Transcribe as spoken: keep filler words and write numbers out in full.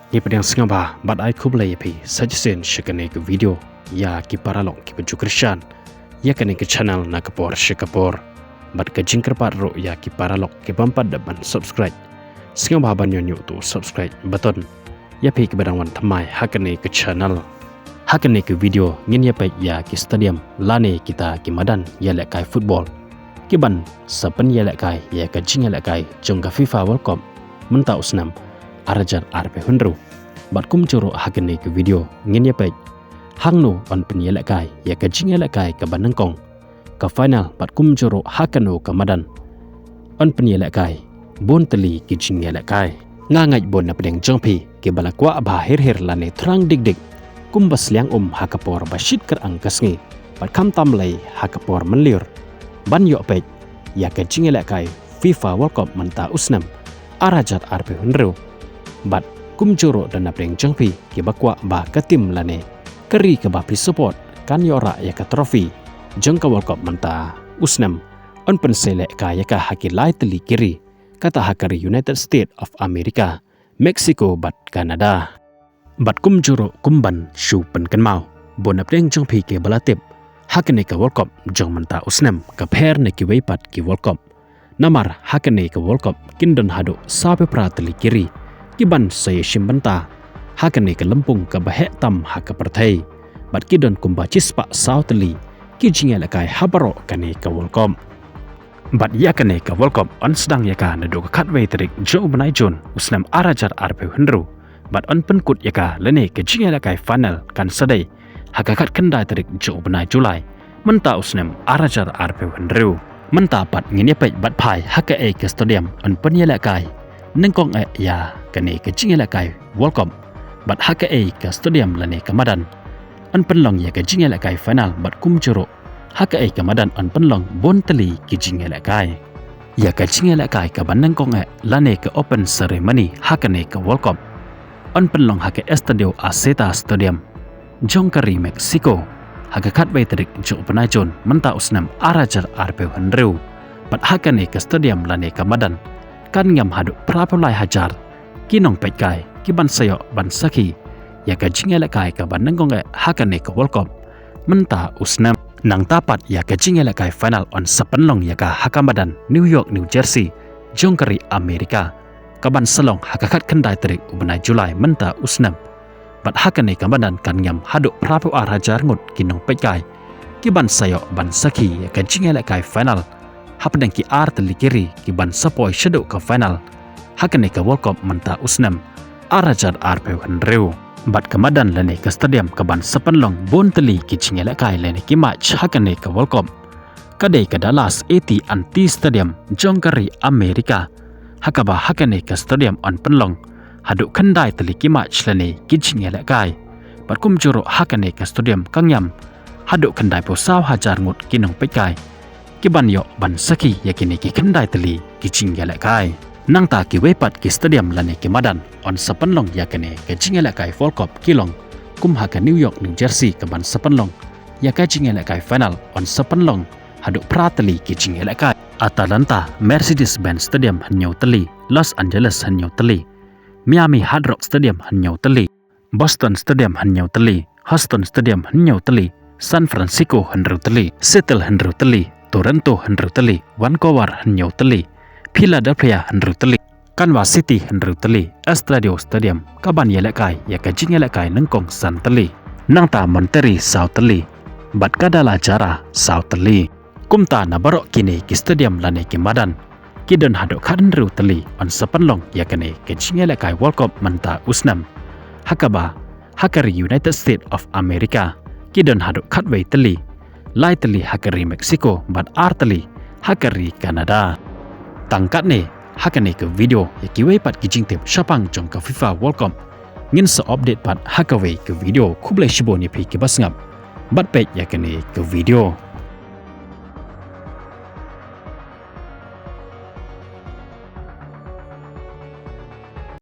Ngi pdiang sngewbha bad ai khublei ïa phi sa shisien sha kane ka video ïa ki paralok kiba ju kyrshan ïa kane ka channel na ka por sha ka por. Bad ka jingkyrpad ruh ïa ki paralok ki bym pat dep ban subscribe, sngewbha ban ñion ñiuh tu subscribe button ïa phi kiba dang wan thymmai ha kane ka channel. Ha kane ka video ngin ïa peit ïa ki stadium lane kita ki madan ïalehkai football ki ban sa pynïalehkai ïa ka jingïalehkai jong ka FIFA World Cup mynta u snem ar hajar arphew hynriew. Bad kumjuh ruh ha kane ka video ngin ïa peit hangno yn pynïalehkai ïa ka jingïalehkai kaba nyngkong, ka final, bad kumjuh ruh ha kano ka madan yn pynïalehkai bun tylli ki jingïalehkai. Nga ngeit bun na pdeng jong phi kiba la kwah bha hir hir lane thrang dik dik kumba sliang um ha ka por ba shit kyrang ka sngi bad khamtam lei ha ka por mynliur ban ïoh peit ïa ka jingïalehkai FIFA World Cup mynta u snem ar hajar arphew hynriew. Bad kumjuh ruh da na pdeng jong phi kiba kwah ba ka team lane ka ri kaba phi support kan ïoh rah ïa ka trophy jong ka World Cup mynta u snem, yn pynselehkai ïa ka ha ki lai tylli ki ri, kata ha ka ri United States of America, Mexico bad Canada. Bad kumjuh ruh kum ban shu pynkynmaw, bun na pdeng jong phi kiba la tip ha kane ka World Cup jong mynta u snem ka pher na kiwei pat ki World Cup. Namar ha kane ka World Cup kin don haduh sawphew phra tylli ki ri ki ban sa ïashim bynta ha kane ka lympung kaba heh tam ha ka pyrthei. Bad ki don kumba shispah saw tylli ki jingïalehkai ha baroh kane ka World Cup. Bad ïa kane ka World Cup yn sdang ïa ka naduh ka khatwei tarik jong u bnai Jun u snem ar hajar arphew hynriew. Bad yn pynkut ïa ka lane ka jingïalehkai final kan sa dei ha ka khatkhyndai tarik jong u bnai July mynta u snem ar hajar arphew hynriew. Mynta pat ngin ïa peit bad phai ha kaei ka stadium yn pynïalehkai nyngkong eh ïa kane ka jingïalehkai World Cup, bad ha kaei ka stadium lane ka madan yn pynlong ïa ka jingïalehkai final, bad kumjuh ruh ha kaei ka madan yn pynlong bun tylli ki jingïalehkai. Ïa ka jingïalehkai kaba nyngkong eh lane ka open ceremony ha kane ka World Cup yn pynlong ha ka Estadio Azteca Stadium jong ka ri Mexico ha ka khatwei tarik jong u bnai Jun mynta u snem ar hajar arphew hynriew. Bad ha kane ka stadium lane ka madan kan ngam haduh phraphew lai hajar ki nongpeitkai ki ban sa ïoh ban sakhi ïa ka jingïalehkai kaba nyngkong eh ha kane ka World Cup mynta u snem. Nangta pat ïa ka jingïalehkai final yn sa pynlong ïa ka ha ka madan New York, New Jersey jong ka ri America, ka ban sa long ha ka khatkhyndai tarik u bnai July mynta u snem. Bad ha kane ka madan kan ngam haduh phraphew ar hajar ngut ki nongpeitkai ki ban sa ïoh ban sakhi ïa ka jingïalehkai final hapdeng ki ar tylli ki ri ki ban sa poi shaduh ka final ha kane ka World Cup mynta u snem ar hajar arphew hynriew. Bad ka madan lane ka stadium ka ban sa pynlong bun tylli ki jingïalehkai lane ki match ha kane ka World Cup ka dei ka Dallas A T and T Stadium jong ka ri America. Ha kaba ha kane ka stadium yn pynlong haduh khyndai tylli ki match lane ki jingïalehkai. Bad kumjuh ruh ha kane ka stadium ka ngam haduh khyndaiphew saw hajar ngut ki nongpeitkai ki ban ïoh ban sakhi ïa kine ki khyndai tylli ki jingïalehkai. Nangta kiwei pat ki stadium lane ki madan yn sa pynlong ïa kane ka jingïalehkai World Cup ki long kum ha ka New York, New Jersey ka ban sa pynlong ïa ka jingïalehkai final yn sa pynlong haduh phra tylli ki jingïalehkai. Atlanta Mercedes-Benz Stadium hynñiew tylli, Los Angeles hynñiew tylli, Miami Hard Rock Stadium hynñiew tylli, Boston Stadium hynñiew tylli, Houston Stadium hynñiew tylli, San Francisco hynriew tylli, Seattle hynriew tylli, Toronto hynriew tylli, Vancouver hynñiew tylli, Philadelphia hynriew tylli, Kansas City hynriew tylli. Estadio Stadium ka ban ïalehkai ïa ka jingïalehkai nyngkong san tylli. Nangta Monterrey saw tylli bad Guadalajara saw tylli. Kumta na baroh kine ki stadium lane ki madan ki don haduh khathynriew tylli yn sa pynlong ïa kane ka jingïalehkai World Cup mynta u snem. Ha kaba ha ka ri United States of America ki don haduh khatwei tylli, lai tylli ha ka ri Mexico bad ar tylli ha ka ri Canada. Tang katne ha kane ka video ïa kiwei pat ki jingtip shaphang jong ka FIFA World Cup ngin sa update pat ha kawei ka video. Khublei shibun ïa phi kiba sngap bad peit ïa kane ka video.